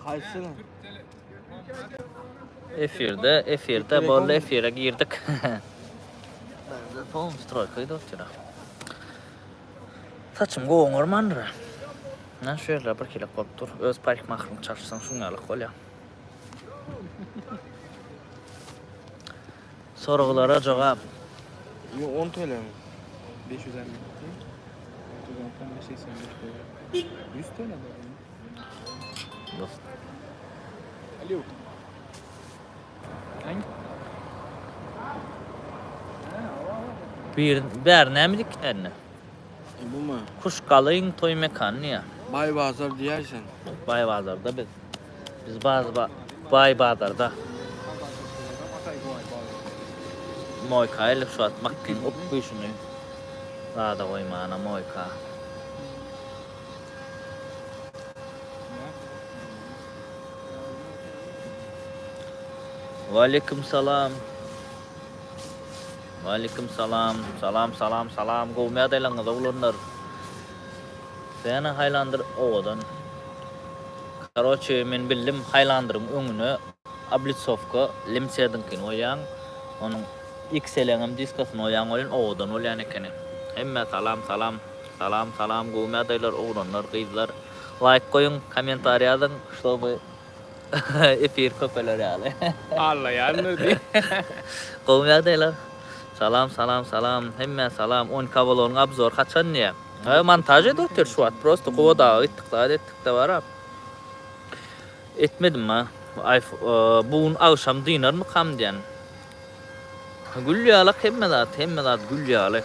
Haýsyny? Efirde, efirde, boldy efire girdik. Bärde soň stroýka gidip otyr. Saçym gowy oňarmandyr. Na şu ýerler bir kilek bolup dur. Öz parikmahyryňy çalyşsaň şuň ýalyk bolýar. Soraglara jogap. Ýok 10 TL mi? 552 695 85 TL. 100 TL mi? Dost. Alo. Hangi? Bir bäri näme dikýärine? Bumy? Kuşgalyň toý mekany diýýär. Baý bazar diýäýsen. Baý bazarda biz. Biz baz ba baý bazarda. Moýka elip şu wagt makkyň up güýşüni zada goýmana moýka. Waleýkim salam. Waleýkim salam. Salam salam salam. Gowmy ýagdaýlaryňyz oglanlar? Sena Highlander owadan. Karoçe men bildim Highlanderyň öňüne oblitsowka Limsediňkini goýýaň. Onuň XL-iňem diskasyny goýýaň welin owadan bolýan ekeni. Hemmä salam salam. Salam salam gowmy ýagdaýlar oglanlar gyzlar. Laýk goýuň kommentariý ýazyň ştoby efir köpeler ýaly. Allaýandyr diý. Gowmy ýagdaýlar. Salam salam salam hemmä salam on kabalonyň obzor haçan diýä. Ha montaž edip otyr şu wagt prosto Gowadaga gitdik zat etdikde bara. Etmedim ha. Bu gün agşam dynarmykam diýen. Gül ýalak hemme zat hemme zat gül ýaly.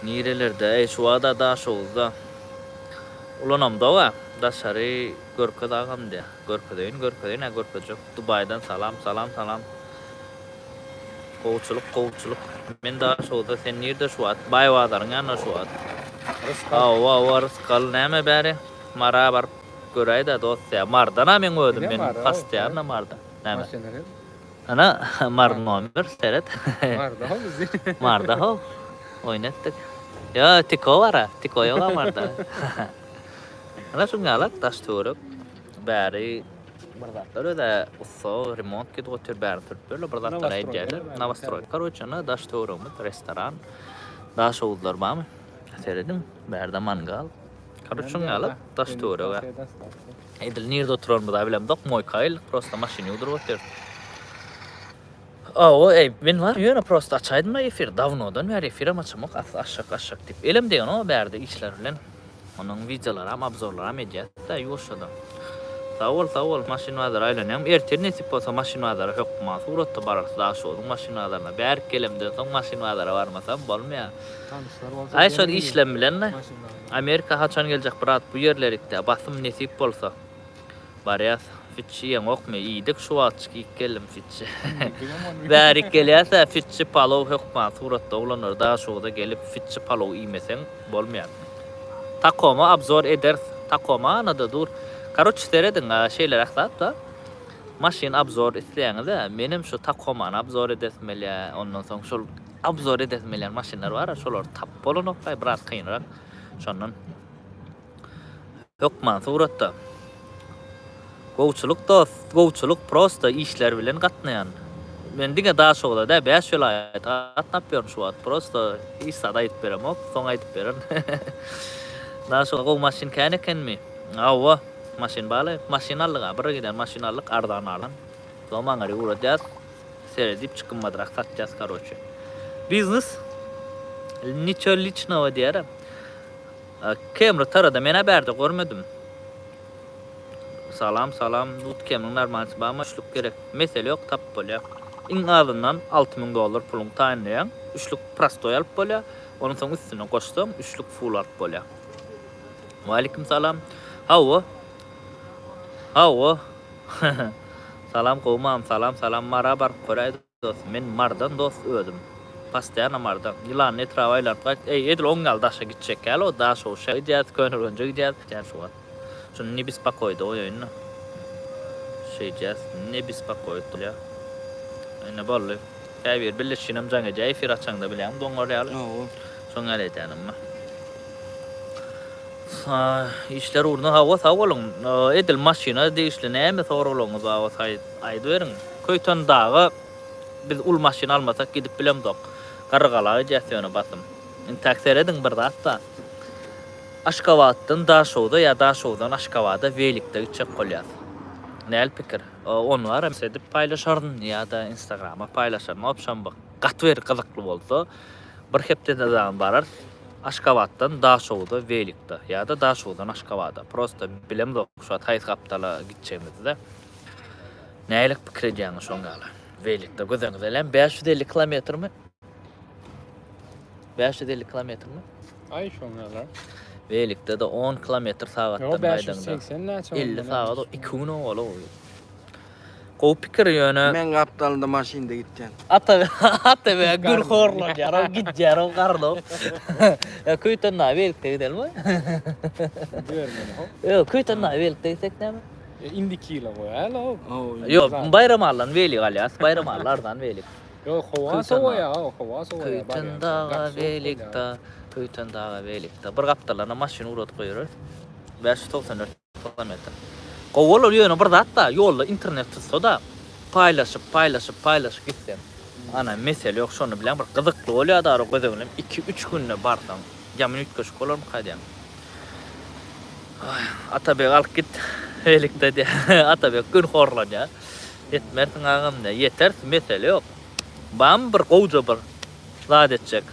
Nirelerde eý şu wagda Daşoguzda. Ulanamdoga daşary görkez agam diýä. Görkezeýin görkezeýin hä görkezjek. Dubaýdan salam salam salam. Gowçulyk gowçulyk. Men Daşoguzda sen nirde şu wagt? Baý bazaryň ýanynda şu wagt. Hawa hawa rysgal näme bäri Mara baryp göräýdä dost diýä. Mardan-a meň özüm men postoýanno Marda. Näme? Ana Mary nomer seret. Marda ho bizi. Marda ho. Oýun etdik. Ýa Tiko bar-a. Tiko ýog-a Marda. Ana şuň ýalak daş töwerek bäri bir zatlar özä ussa remont gidip otyr bärini sürüp berler bir zatlar aýdýarlar. Nowostroý. Karoçe ana daş töweregimiz restoran. Daşoguzlar barmy? Serediň bärde mangal. Karoçe şuň ýalak daş töwerek. Edil nirde oturanymyzy bilemzok, moýka geldik, prosta maşyn ýuwduryp otyrys. Hawa, eý, men bar, ýöne prosta açaýdym-da efir, dawnodan bäri efirem açamok, asla aşak aşak diýip. Elem degenok bärde işler bilen. Onuň wideolaram, obzorlaram edýäs-dä ýuwaşjadan. Sag bol, sag bol, maşyn bazara aýlanýaň. Ertir nesip bolsa maşyn bazara hökman suratda bararys Daşoguzyň maşyn bazaryna. Bärik gelemden soň maşyn bazara barmasam bolmaýar. Tanyşlar bolsa Aý şol işlem bilen-le. Amerika haçan geljek brat bu ýerlerikdä basym nesip bolsa barýas fitçi iýeňokmy iýdik şu wagtjyk iýip geldim fitçi bärik gelýäsä fitçi palow hökman suratda oglanlar Daşoguza gelip fitçi palow iýmeseň bolmaýar Takoma obzor ederis Takoma anada dur karoç serediň şeýleräk zat bar maşyn obzor isleýäňizä menem şu Takomany obzor edesim gelýä ondan soň şol Obzor edesim gelýän maşynlar bar, şolary tapyp bolanokdaý, biraz kynrak. Şondan hökman suratda. Gowçulyk dost, gowçulyk prosta işler bilen gatnaýan. Men diňe Daşoguza däl, 5 welaýata gatnap ýörün şu wagt. Prosta hiç zat aýdyp beremok, soň aýdyp bererin. Daşoguzda gowy maşyn kän ekenmi? Hawa, maşyn barlaý. Maşyn aldyk-a, bir giden maşyn aldyk, arzan alan. Soň maňa ugradýas. Seredip çykynmadrak satýas karoçe. Biznes niço liçnogo diýer. Camry tarada menä bärde görmedim. Salam salam Nut Camryň normalsy barmy üçlük gerek. Mesele ýok tapyp bolýar. Iň azyndan 6000 dollar puluň taýynlaýaň. Üçlük prostoý alyp bolýar. Ondan soň üstüne goşsaň üçlük full alyp bolýar. Waleýkim salam. Hawa. Hawa. Salam gowmam salam salam Mara baryp göräý dos men Mardan dos özüm postoýanno Mardan Ýylanly etraba aýlanyp gaýt eý edil oň ýaly daşa gitjek ýaly o Daşoguşa gidýäs Köneürgenje gidýäs gidýän şu wagt şuny ne bespokoýda goýaýynda şeýdýäs ne bespokoýt bolýa ine boldy käbir billeşinem jaň edýä efir açaňda bilýäňmi doňar ýaly şoň ýaly edýänim. Işler ugruna hawa sag boluň. Edil maşyna degişli näme soraglaryňyz bar bolsa aýdyberiň. Köýtendaga biz uly maşyn almasak gidip bilemzok. Garrygala gidýäs ýöne basym. Intäk serediň bir zat bar. Aşgabatdan Daşogza ýa Daşoguzdan Aşgabada welikde gitjek bolýas. Näl pikir? Ony baram edip paýlaşaryn ýa-da instagrama paýlaşaryn. Obşem bir gaty bir gyzykly bolsa bir hepdede dagy bararys. Aşgabatdan Daşoguza welikde ýa-da Daşoguzdan Aşgabada. Prosta bilemzok şu wagt haýsy gapdala gitjegimizi-de. Nähili pikir edýäňiz şoň ýaly? Welikde göz öňüňize elem 550 kilometrmi? 550 kilometrmi? Aý şoň ýaly. Welikde-de 10 kilometr sagatdan Ýok gaýdaňda. 580 näçe 50 sagat o 2 gün owaly o. Gowy pikir ýöne. Men gapdalynda maşynda gitýän. Ata ata be gül horlanýar, o gidýär o garlo. Ýa Köýtendaga welikde gidelimi? Görmeli ho. Ýok, Köýtendaga welikde gitsek näme? E, indi kilo goýaýla o. Ýok, Baýramaldan welik alýas, Baýramally arzan welik. Ýok, howa sowaýar, howa sowaýar. Köýtendaga welikde, Köýtendaga welikde. Bir gapdaldan maşyn ugradyp goýarys. 594 kilometr. Gowy bolar ýöne bir zat bar, ýolda internet tutsa-da, paýlaşyp, paýlaşyp, paýlaşyp gitseň. Ana, mesele ýok, şony bilen bir gyzykly bolýar da, göz öňüne 2-3 günde barsaň, ýaman üýtgeşik bolarmyka diýýän. Aý, Atabeg alyp git. Helikde diýýär. Atabeg gün horlanýar. Ýetmersiň agam diýýär. Ýeteris, mesele ýok. Bamy bir gowja bir zat etjek.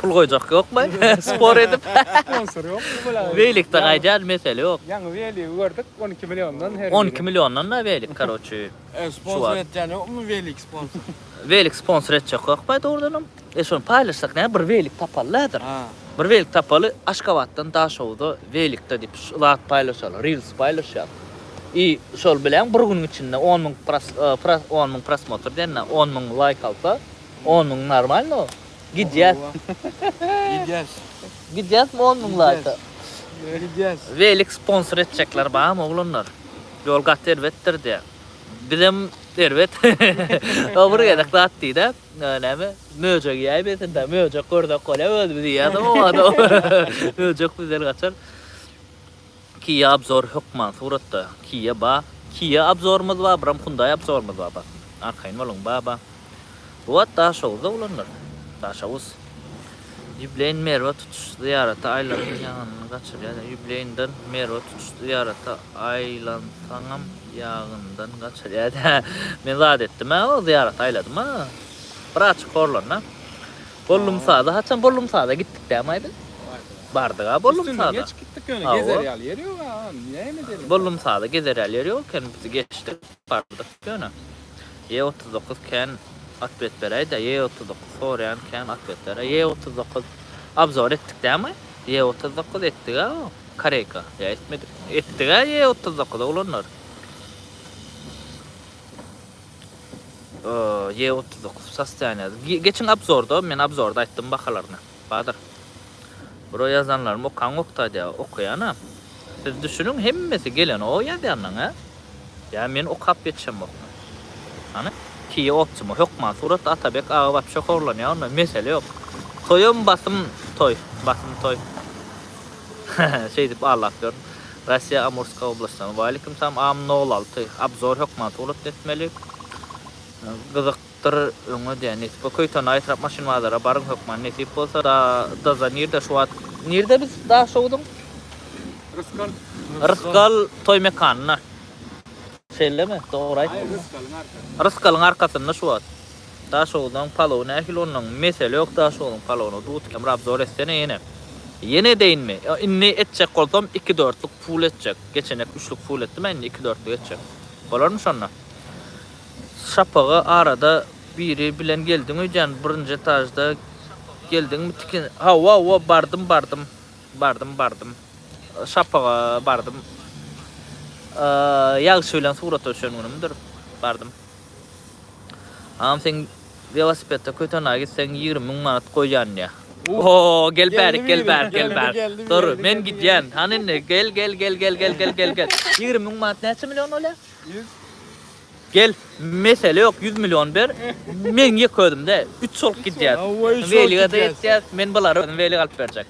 Pul goýjak ýokmy? Spor edip. Sponsor ýokmy bula? Welikde gaýdýar, mesele ýok. Ýaňy weligi gördük, 12 milliondan her biri. 12 milliondan da welik, karoçi. E, sponsor etýän ýokmy welik sponsor? Welik sponsor etjek ýokmy dogrudanam? E şony paýlaşsak näme bir welik tapaly häzir. Ha. Bir welik tapaly Aşgabatdan Daşoguza welikde diýip şu zat paýlaşaly, reels paýlaşýar. I şol bilen bir günüň içinde 10 müň pros, e, 10 müň prosmotr diýende 10 müň laýk alsa 10 müň normalno. Gidýäs. Gidýäs. Gidýäsmi 10 müň laýka? Gidýäs. Welik sponsor etjekler barmy oglanlar? Ýol gaty erbetdir diýýär. Bizem erbet. O bir gezek zat diýdi. Näme? Möjek iýäýmesin-dä. Möjek görsek bolýar, özümiz iýýäs o Möjek bizden gaçar. Kia obzor hökman suratda. Kia ba. Kia obzorymyz bar, biram Hyundai obzorymyz bar basym. Arkaýyn boluň, ba ba. Bu wagt Daşoguzda bolanlar. Daşoguz. Ýubleýin Merwe tutuş zyýarata aýlansaň ýagyny gaçyrýar. Ýubleýinden Merwe tutuş zyýarata aýlansaňam ýagyndan gaçyrýar. Men zat etdim-ä, o zyýarata aýladym-a. Bir açyk horlandy. Bollumsaza, haçan Bollumsaza gitdik dämi aýdyň? Bardyk-a Bollumsaza. Üstünden geçip gitdik ýöne gezer ýaly ýer ýok-a, näme edeli? Bollumsaza gezer ýaly ýer ýok eken, biz geçdik, bardyk ýöne. E 39 kän otwet beräýdä E 39 soraýan kän otwet beräý E 39 obzor etdik dämi E 39 etdigä o koreýka ýa etmedikmi etdigä E 39 oglanlar E 39 sostoýaniýa geçiň obzorda men obzorda aýtdym bahalaryny Badyr. Bro ýazanlarymy okaňokda diýä okaýanam. Siz düşüniň hemmesi gelenok ýazýanlaň hä? Ýa men okap ýetişemokmy? Hany? Kia Optima hökman suratda Atabek aga wapşe horlanýar onda mesele ýok. Toýam basym toý, basym toý. Şeýdip aldap ýörün. Rossiýa Amurska oblastdan. Waleýkim salam am nol alty. Obzor hökman suratda etmeli. Gyzyk. Dyr öňe diýä nesip bolsa Köýtende etrap maşyn bazara baryň hökman nesip bolsa da daza nirde şu wagt nirde biz Daşoguzyň Rysgal. Rysgal toý mekanynda şeýlemi dogry aýtdymmy Rysgalyň arkasynda. Rysgalyň arkasynda şu wagt Daşoguzyň palowy nähili onnoň mesele ýok Daşoguzyň palowyna dut kemir obzor etsene ýene ýene edeýinmi indi etjek bolsam iki dörtlük pul etjek geçenek üçlük pul etdim indi iki dörtlük etjek bolarmy şonda. Şapaga arada biri bilen geldiň öýdýän birinji etažda geldiňmi tikin hawa hawa bardym bardym bardym bardym şapaga bardym Ýagşy bilen surata düşen günümdir bardym Agam sen welosipedde Kötenaga gitseň 20 müň manat goýýan diýýär. Oo gel bärik gel bärik gel bärik. Dur men gidýän. Hany indi gel gel gel gel gel gel gel gel. 20 müň manat näçe million bolýar? 100. Gel, mesele ýok, 100 million ber. Men ýek özümde 3 bolup gidýäs. Hawa, üç bolup Welige-de gidýäs. ýetýäs. Men bulary özüm welik alyp berjek.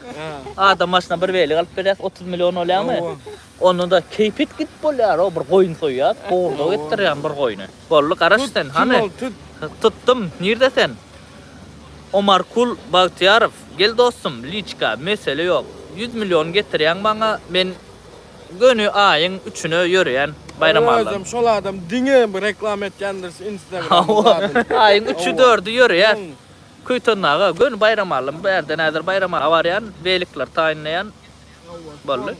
Adam başyna bir welik alyp berýäs, 30 million bolýarmy? Hawa. Onda-da keýp et gidip bolýar, o bir goýun soýýas, gowurdak etdirýän bir goýny. Boldy, garaş sen, hany. Tut, tut. Tutdum, nirde sen? Omarkul Bagtyýarow, gel dostum, liçka, mesele ýok. 100 million getirýäň maňa, men göni aýyň üçüne ýöreýän Baýramalydan. Özem şol adam diňe reklama etýändir Instagramda Hawa, zadyny. aýyň üçi, dördi ýöreýäs. Hmm. Köýtendaga göni Baýramalydan, bärden häzir Baýramala barýan, welikleri taýynlaýan. Hawa, Boldy.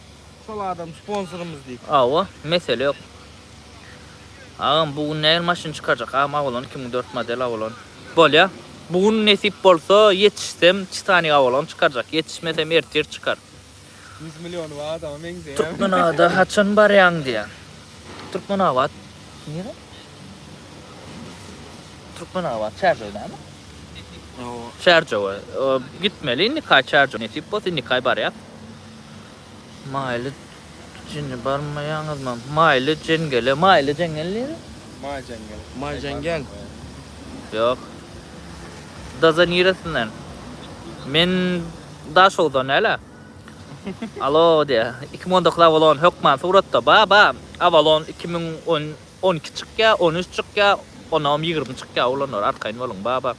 Şol adam sponsorymyz diýip. Hawa, mesele ýok. Agam bu gün nähili maşyn çykarjak agam Avalon 2004 model Avalon. Bolýa. Bu gün nesip bolsa ýetişsem Titanic Avalon çykarjak. Ýetişmesem ertir çykar. 100 milliony bar adama meňzeýär. Türkmenabada haçan barýaň diýýär. Türkmenabat nire? Türkmenabat Çärjew dälmi? Hawa. Çärjewe. Gitmeli indiki aý Çärjew nesip bolsa indiki aý barýas. Maýly Jini barmaýaňyzmy? Maýly jeňňele, maýly jeňňel nire? Maý jeňňel. Maý jeňňel. Ýok. Daza niresinden? Men Daşoguzdan däl-ä. Alo diýýär. 2019 Avalon hökman suratda. Ba, ba. Avalon 2012 çykýar, 13 çykýar, onam 20 çykýar oglanlar arkaýyn boluň. Ba, ba.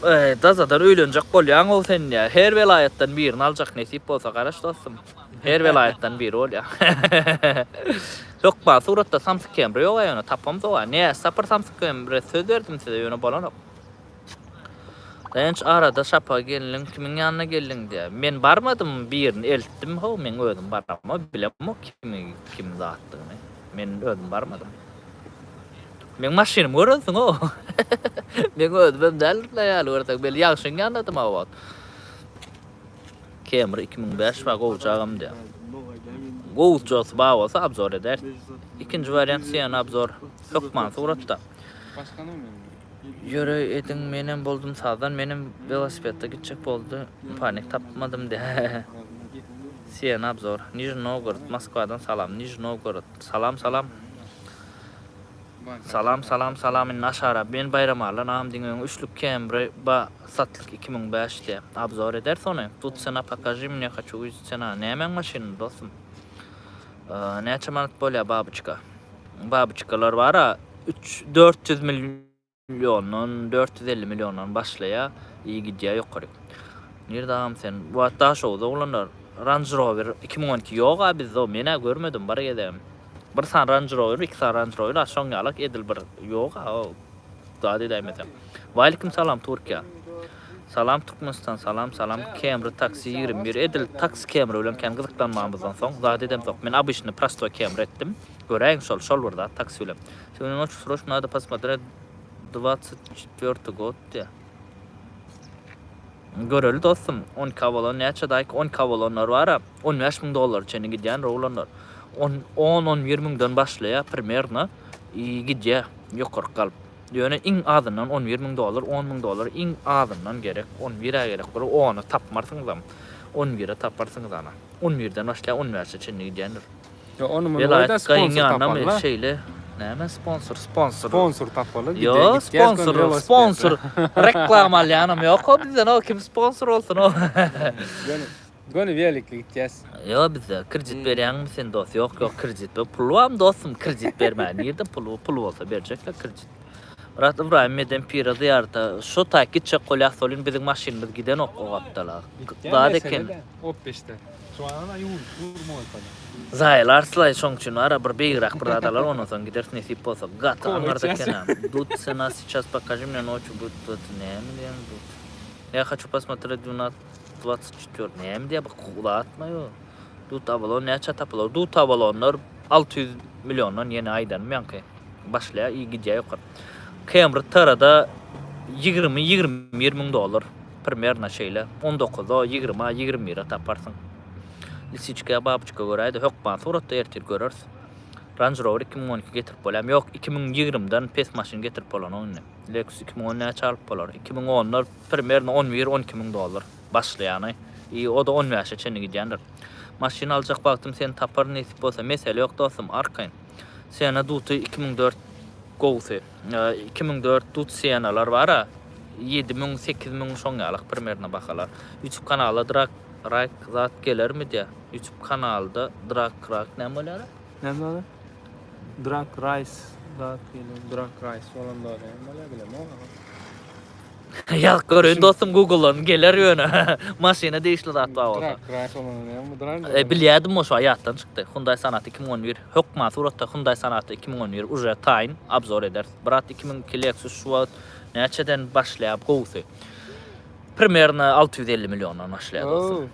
Eý, dazadan öýlenjek bolýaň-ow sen diýýär. Her welaýatdan birini aljak nesip bolsa garaş dostum. Her welaýatdan biri bolýar. Hökman suratda samsyk kemri ýog-a ýöne tapamzog-a. Näçe sapar samsyk kemre söz berdim size ýöne bolanok. Daýanç arada şapa gelniň kimiň ýanyna geldiň diýýär. Men barmadym birini eltdim how meň özüm baramok bilemok kimi kim zatdygyny. Men özüm barmadym. Meň maşynymy görensiň-ow. Meň özümem däldir-le ýaly görseň. Beli ýagşyň ýanyndadym-a o wagt. Camry 2005 bar gowjagam diýýär. Gowjasy bar bolsa obzor ederis. Ikinji wariant Sienna obzor hökman suratda. Başga nomer. Ýöreý ediň menem boldum sazdan menem welosipedde gitjek boldy panik tapmadym diýýär. Sienna obzor. Nižni Nowgorod Moskwadan salam Nižni Nowgorod salam salam. Salam salam salam indi aşara men Baýramalydan agam diňe öň üçlük Camry ba satlyk 2005 diýä obzor ederis ony tut sena pokaži mne haçu uvidit sena nämäň maşyny dostum näçe manat bolýa babyçka babyçkalar bara 3 400 milliondan 450 milliondan başlaýa i gidýä ýokaryk nirde agam sen bu wagt Daşoguz oglanlar Range Rover 2012 ýoga bizde o menä görmedim bir gezegem Bir sany Range Rover, iki sany Range Rover, a şoň ýalak edil bir ýok a o zat edäýmesem. Waleýkim salam Türkiýe. Salam Türkmenistan, salam salam Camry taksi 21 edil taksi Camry bilen kän gyzyklanmamyzdan soň zat edemzok. Men obyçny prostoý Camry etdim. Göräýiň şol şol bir zat taksi bilen. Сегодня ночью срочно надо посмотреть 24 год diýä. Göreli dostum, 12 Avalon näçe daýk 12 Avalonlar bara 15 müň dollara çenli gidýän oglanlar. 10 10-11 müňden başlaýar primerno i gidýär ýokaryk galyp. Ýöne iň azyndan 11 müň dollar, 10 müň dollar iň azyndan gerek. 11-ä gerek bolar, 10-a tapmarsyňyzam. 11-e taparsyňyz ana. 11-den başlaýar, 15-e çenli gidýändir. Ýa ony muny goýda Welaýat gaýyň sponsor ýanynamy tapaly. şeýle näme sponsor sponsor. Sponsor tapaly. Ýo sponsor sponsor reklama alýanam ýok o bizden o kim sponsor bolsun o. Göni göni welikli gitýäs. Ýo bizde kredit berýäňmi sen dos ýok ýok kredit ber pul barmy dostum kredit bermäge nirde pul pul bolsa berjekler kredit. Myrat Ybraýym Meden pire zyýarata şo taýk gitjek bolýas welin biziň maşynymyz gidenok o gapdala. Zat eken. Opbeşde. Şu an ýuwunyp dur moýkada. Zaýaly arslaý şoň üçin bara bir beýigräk bir zat alar ondan soň gideris nesip bolsa. Gaty aňyrda eken-ä. Dut sena сейчас покажи мне ночью будет вот näme diýen dut. Я хочу посмотреть двенадцать двадцать четвёртый näme diýýär bu ulatma ýok. Dut avalon näçä tapylar? Dut avalonlar 600 milliondan ýene aýdanym ýaňky. Başlaýar i gidýär ýokary. Camry TR-da 20-21 müň dollar. Primerno şeýle. 19-a, 20-a, 21-e taparsyň. Lisiçka, babyçka göräýdi. Hökman suratda ertir göreris. Range Rover 2012 getirip bolýarmy? Ýok, 2020-den pes maşyn getirip bolanok indi. Lexus 2010 näçe alyp bolar? 2010-lar primerno 11-12 müň dollar başlaýany. I o-da 15-e çenli gidýändir. Maşyn aljak wagtym seni taparyn nesip bolsa. Mesele ýok dostum, arkaýyn. Sienna Duty 2004 gowusy. 2004 Dut Siennalar bar-a. 7000, 8000 şoň ýalak primerno bahalar. YouTube kanalda drag rike zat gelermi diýä. YouTube kanalda drag rak näme bolýar? Näme bolýar? Drag rice zat geler. Drag rice bolanda näme bolýar bilemok. Ýazyp göreýin dostum Google'dan geler ýöne. Maşyna degişli zat bar bolsa. Drag rice bolanda näme bu drag? E, bilýärdim o şu ýatdan çykdy. Hyundai Sonata 2011 hökman suratda Hyundai Sonata 2011 uje taýyn obzor ederis. Brat 2002 Lexus şu wagt näçeden başlaýar gowusy? Primerno 650 milliondan başlaýar dostum.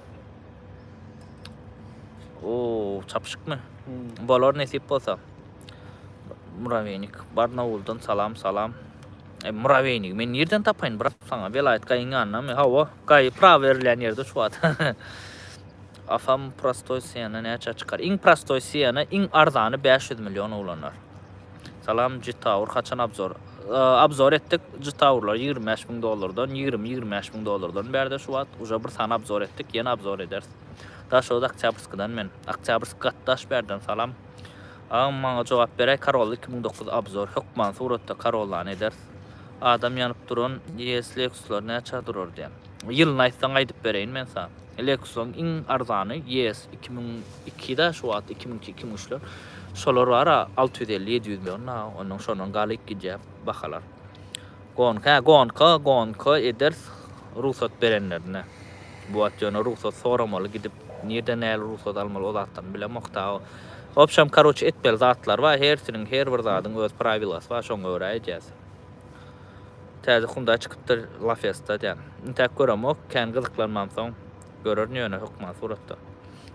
Oo, çapyşykmy? Hmm. Bolar nesip bolsa. Muraweýnik. Barnauldan salam salam. E, muraweýnigi men nirden tapaýyn brat saňa? Welaýat gaýyň ýanyndamy? Hawa, gaýy prawa berilýän ýerde şu wagt. Afam prostoý sena näçä çykar? Iň prostoý sena, iň arzany 500 million oglanlar. Salam Jitaur haçan obzor? E, obzor etdik. Jitaurlar 25 müň dollardan, 20-25 müň dollardan bärde şu wagt. Uje bir sany obzor etdik, ýene obzor ederis. Daşoguz Oktýabrskidan men. Oktýabrsk gatdaş bärden salam. Agam maňa jogap beräý Corolla 2009 obzor hökman suratda Corollany ederis. Adam ýanyp duran ES Lexuslar näçä durar diýen. Ýylyny aýtsaň aýdyp bereýin men saňa. Lexusyň iň arzany ES 2002 da şu wagt 2002 2003ler. Şolar bar 650 700 million da ondan şondan galyp gidýär bahalar. Gonka gonka gonka ederis rugsat berenlerine. Bu wagt ýöne rugsat soramaly gidip nirden näl rugsat almaly o zatlaryny bilemok da. Wobşem karoçe etmeli zatlar bar hersiniň her bir zadyň öz prawilasy bar şoňa görä edýäs. Täze Hyundai çykypdyr La Festa diýen. Intäk göremok kän gyzyklanmamsoň görerin ýöne hökman suratda.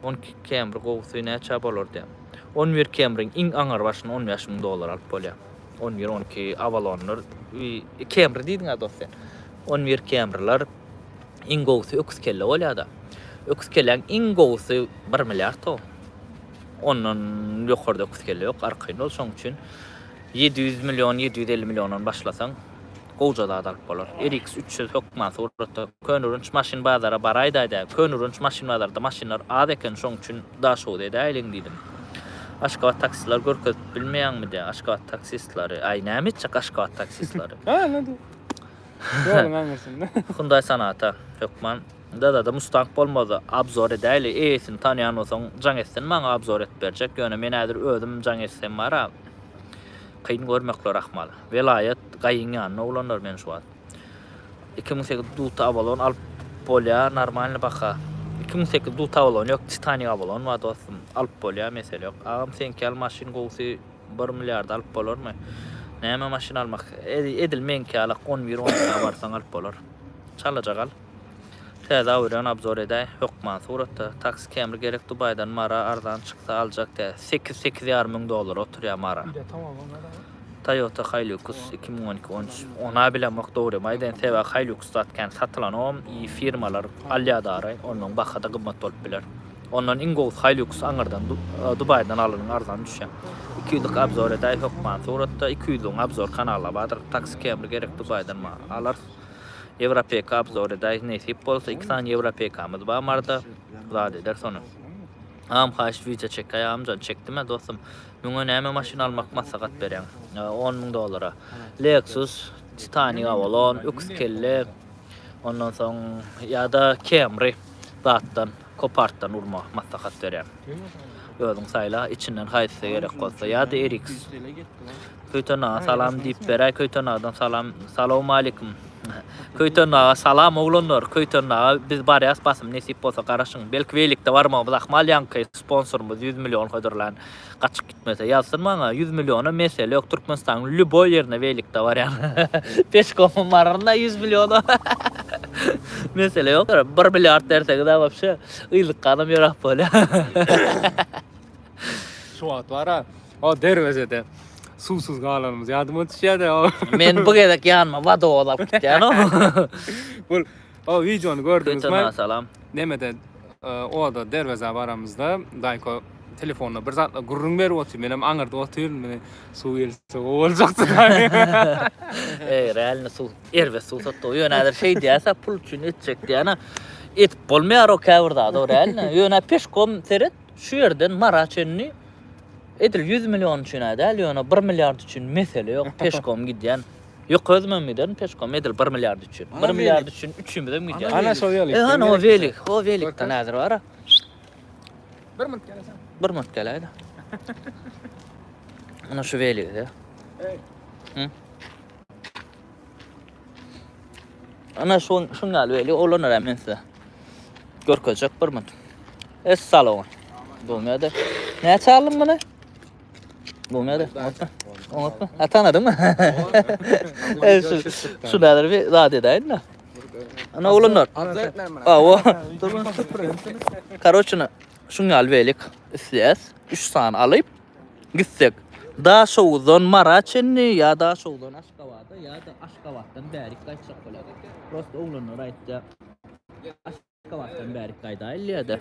12 Camry gowusy näçä bolar diýen. 11 Camryň iň aňar başyny 15 müň dollara alyp bolýar. 11 12 Avalonlar Camry diýdiň-ä dost sen. 11 Camrylar Iň gowusy öküz kelle bolýada. Öküz kelläň iň gowusy 1 milliard o. Ondan ýokarda öküz kelle ýok, arkaýyn bol. Şoň üçin 700 million, 750 milliondan başlasaň gowja zat alyp bolar. RX 300 hökman suratda. Köneürgenç maşyn bazara baraýdaýda. Köneürgenç maşyn bazarda maşynlar az eken, şoň üçin Daşoguz edäýeliň diýdim. Aşgabat taksistleri görkezip bilmeýäňmi diýä. Aşgabat taksistleri. Aý näme etjek Aşgabat taksistleri? Ha, näde? Ýoluň aňyrsynda. Hyundai Sonata hökman. Dadada Mustang bolmasa obzor edäýli. Eýesini tanýan bolsaň jaň etsin maňa obzor edip berjek. Ýöne men häzir özüm jaň etsem bara kyn görmekler ahmal. Welaýat gaýyň ýanynda oglanlar men şu wagt. 2008 Duta Avalon alyp bolýar normalny baha. 2008 Duta Avalon ýok Titanic Avalon bar dostum. Alyp bolýar mesele ýok. Agam seňki ýaly maşyn gowusy Bir milliarda alyp bolarmy? Näme maşyn almak? Edil meňki ýalak on bir on ikä barsaň alyp bolar. Çalaja al. Täze Aurion obzor edäý. Hökman suratda. Taksi Camry gerek Dubaýdan Mara arzan çyksa aljak dä. Sekiz sekiz ýarym müň dollara oturýar Mara. Toyota Hilux 2012 13 ona bilemok dogrymy aýdaýyn sebäbi Hilux zat kän satylanogam i firmalar alýadary ondan bahada gymmat bolup biler. Ondan iň gowusy Hilux aňyrdan Dubaýdan alanyň arzan düşýär. 200-lük obzor edäý hökman suratda 200-lügiň obzor kanalda bardyr. Taksi Camry gerek Dubaýdan alarys. Ýewropeka obzor edäý nesip bolsa 2 sany Ýewropekamyz bar Maryda zat ederis ony. Agam haýyşt wideo çekäý agamjan çekdimä dostum. Müňe näme maşyn almak maslahat berýäň? 10 müň dollara. Lexus, Titanic Avalon, öküz kelle, ondan soň ýa-da Camry zatdan. Kopartdan urma maslahat berýän. Özüň saýla, içinden haýsysy gerek bolsa. Ýa-da RX. Köýten aga salam diýip beräý Köýten agadan salam. Salowmalikim. Köýten aga salam oglanlar. Köýten aga biz barýas basym nesip bolsa garaşyň. Belki welikde barmagymyz ahmal ýaňky sponsorymyz 100 million hödürlän. Gaçyp gitmese ýazsyn maňa 100 milliona mesele ýok Türkmenistanyň lýuboý ýerine welikde barýan. Peşkomam bararyn-da 100 milliona. Mesele ýok. 1 milliard berseňiz-ä wapşe yzlykganam ýöräp bolýar. Şu wagt bar-a, o derwezede suwsuz galanymyz ýadyma düşýär-de. Men bu gezek ýanyma wadowoz alyp gitýän-ow. Bul o wideony gördüňizmi? Köýten aga salam. Nemede oda derwezä baramyzda Daýko telefonda bir zatlar gürrüň berip otyr. Menem aňyrda otyryn. Meni suw gelse gowy boljakdy. Eý, realno suw erbet suw satdy. Ýöne häzir şeý diýýäs-ä pul üçin etjek diýýän-ä. Edip bolmaýar o käbir zady, o realno. Ýöne peşkom seret, şu ýerden Mara çenli. Edil 100 million üçin-ä däl, ýöne 1 milliard üçin mesele ýok, peşkom gidýän. Ýok, özümem giderin peşkom edil 1 milliard üçin. 1 milliard üçin üçümizem gidýäris. Ana şo welik. E, hany o welik, o welikden häzir bar-a. Bir minut gelesen. Bir minut geläýdä. Ana şu weligi. Hı? Ana şu şuň ýaly weli oglanlar hem men size görkezjek bir minut. Essalawma. Bolmaýar. Näçe aldyň muny? Bolmaýar. Oňatmy? Oňatmy? Ha tanadyňmy? E, şu şu näler bir zat edäýin-de. Ana oglanlar. Awa. Karoçina, şuň ýaly welik isleýäs. 3 sany alyp gitsek. Daşoguzdan Mara çenli ýa Daşoguzdan Aşgabada ýa-da Aşgabatdan bärik gaýtjak bolýar. Prosta oglanlar aýtýar. Aşgabatdan bärik gaýdaýyl diýýär-de.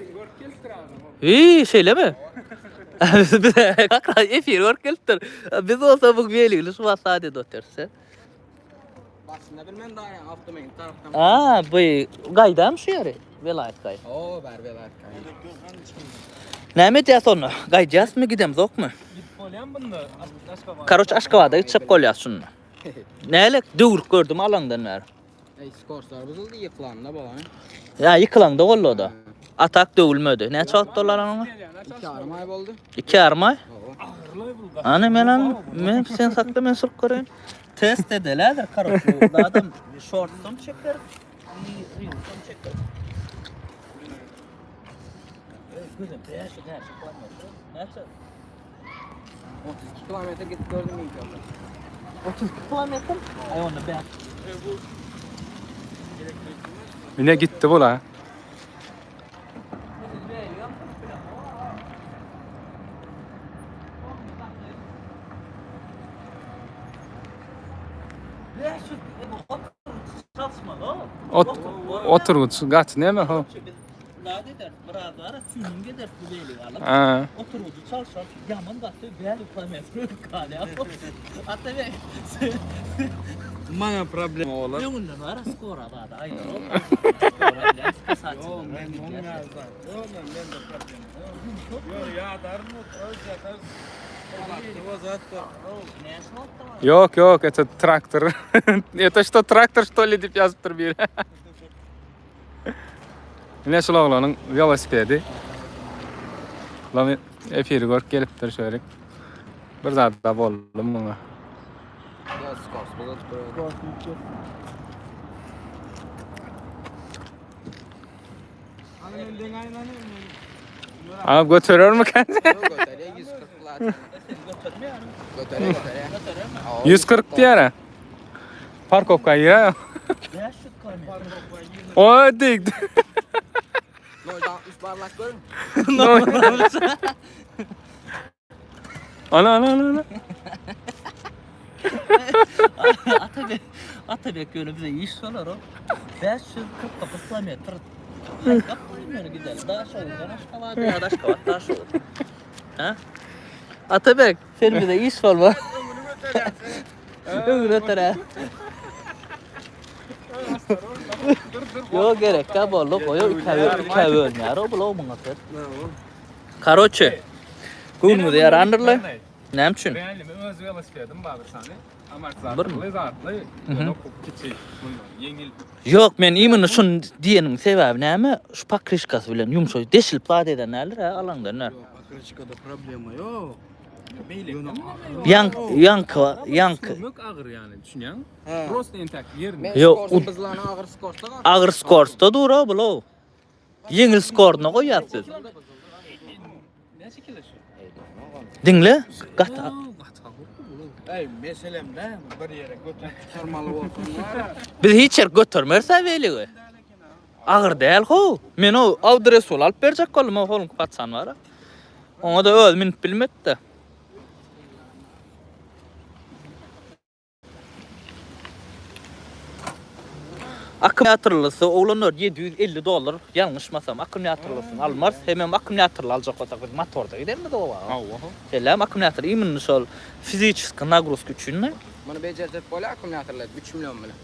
Hiý, şeýlemi? Bize kaka efir görüp gelipdir. Biz bolsa bu weligini şu wagt zat edip otyrys. Başynda bilmem daha yani avtomatik taraftan. Aa, bu gaýdam şu ýeri. Welaýat gaý. Oo ber welaýat gaý. Näme edýäs onda? Gaýdýasmy, gidemzokmy? Gidip bolýan bunda Aşgabat. Karoç Aşgabada gitjek bolýas şunda. Näle döwrük gördüm alaňdan bäri. Ey skorslar buzuldy ýykylanda bolan. Ýa ýykylanda boldy o-da. Atak döwülmedi. Näçe wagt boldy alanyňa? 2,5 aý boldy. 2,5 aý? Ana men al, men sen sakla men sürüp göreýin. Test edeli häzir karoç. Bu adam shortsam çeker, reelsam çeker. Gözüm näçe näçe kilometr? Näçe? 32 kilometre gidip gördüm ilk önce. 32 kilometr? Ay onda ben. Ine gitdi bu la. Ot oturgyç gaç näme ho? Zat eder, biraz ara tüýnüň eder bu beýlegi alyp. Ha. Oturgyjy çalşar, ýaman gaty bäri kilometr galýar. Atabek. Mana problema olar. Öňünden ara skora zady aýdar. Yo men olmaz. Yo men men de problema. Yo ýadaryn öz ýatar. Yok yok это traktor. Это что traktor что ли diýip ýazypdyr biri. Ine şul oglanyň welosipedi. Lan efiri görüp gelipdir şöyle. Bir zat da boldy muňa. Ama götürür mü kendini? 140 diýär. Parkovka ýere. O dik. Ana ana ana. ana. Atabek, Atabek ýöne bize iş solar o. 549 kilometr. Haýkap goýmaly gidelim. Daşoguzdan Aşgabada ýa-da Aşgabat Daşoguz. Ha? Atabek, sen bize iş bolma. Öňüni öter. Ýok gerek da boldy. Goýa ikä bölünýär o bula muňa ser. Karoçe. Göwnüňize ýarandyrlaý. Näme üçin? Realny öz welosipedim bar bir sany. Amortizatly zatly, ýöne kiçi, mundan ýeňil. Ýok, men imенно şuny diýeniň sebäbi näme? Şu pokryşkasy bilen ýumşak deşilip zat eden däldir hä alaňdan nä? Ýok, pokryşkada problema ýok. Ýaňk, ýaňky, ýaňky. Sürmek agyr ýany, düşünýäňmi? Prosta entäk ýerinde. Ýok, Bizlany agyr skorsta agyr skorsta dur-a bul-ow. Ýeňil skoruna goýýas biz. Näçe kilo şu? Diňle, gaty. Ey, meselem näme? Bir ýere göterip çykarmaly bolsun. Biz hiç ýer götermeris-ä weligi. Agyr däl how. Men o Abdyresul alyp berjek boldum, o holunky paçan bar-a. Oňa-da özi münüp bilmedi-de. Akkumulýatorlysy oglanlar 750 dollar ýalňyşmasam akkumulýatorlysyny almarys hemem akkumulýatorly aljak bolsak biz motorda gidermiz oba. Hawa. Şeýlemi akkumulýator imенно şol fiziçeski nagruzka üçinmi? Muny bejerjek bolýar akkumulýatorlar 3 million bilen.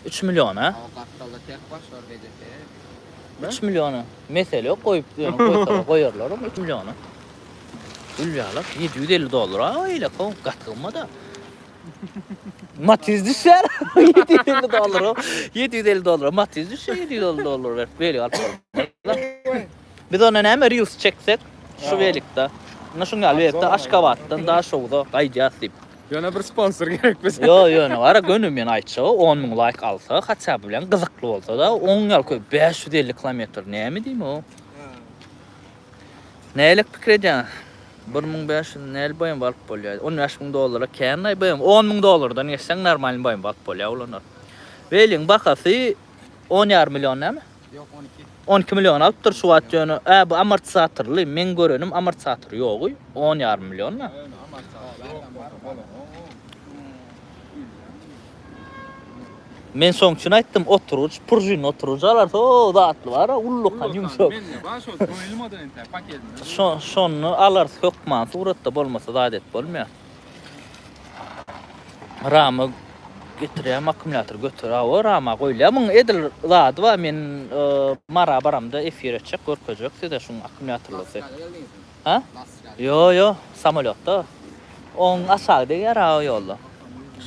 3 milliona? Hawa gapdalda tek bar şol bejerse. 3 milliona. Mesele ýok goýup ýöne goýsalar goýarlar ony 3 milliona. Gül ýalak 750 dollar a eýle ko gaty gymmat-a. Matiz düşýär 750 dollara. 750 dollara Matiz düşýär 750 dollar berip welik alyp bolmaz. Biz onda näme reels çeksek şu welikde. Ine şuň ýaly welikde Aşgabatdan Daşoguza gaýdýas diýip. Ýöne bir sponsor gerek bize. Ýo ýöne bara göni men aýtjak 10 müň laýk alsa haça bilen gyzykly bolsa-da oň ýaly köp 550 kilometr näme diýme o. Nälik pikir edýäň? 1500 näl BMW alyp bolýar? 15 müň dollara kän BMW. 10 müň dollardan geçseň normalny BMW alyp bolýar oglanlar. Weliň bahasy 10,5 million näme? Ýok 12. 12 million alypdyr şu wagt ýöne. Ä bu amortizatorly. Meň görenim amortizatory ýogy. 10,5 million da. Men şoň üçin aýtdym, oturgyç, pružinli oturgyç alarsa, o zatly bar, ullakan ýumşak. Mende bar şol goýulmadan entäk paketinde. Şo, şony alarys hökman suratda bolmasa zat edip bolmaýar. Rama getirýäm akkumulýator göter hawa rama goýulýar. Muň edil zady bar men Mara baramda efir etjek görkezjek size şuň akkumulýatorlysy. Ha? Ýo ýo samolýotda. Oň aşagy degýär ha o ýolda.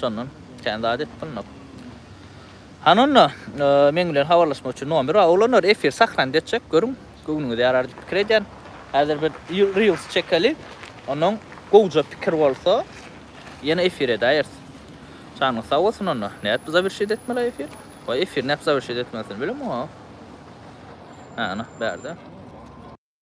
Şondan kän zat edip bilnok. Hany onda meň bilen habarlaşmak üçin nomer bar. Oglanlar efir sahranit etjek görüň. Göwnüňize ýarar diýip pikir edýän. Häzir bir reels çekeli. Ondan gowja pikir bolsa ýene efir edäýeris. Janyňyz sag bolsun onda. Nädip zawerşit etmeli efir? Waý efir nädip zawerşit etmelisini bilemok. Ha, ana bärde.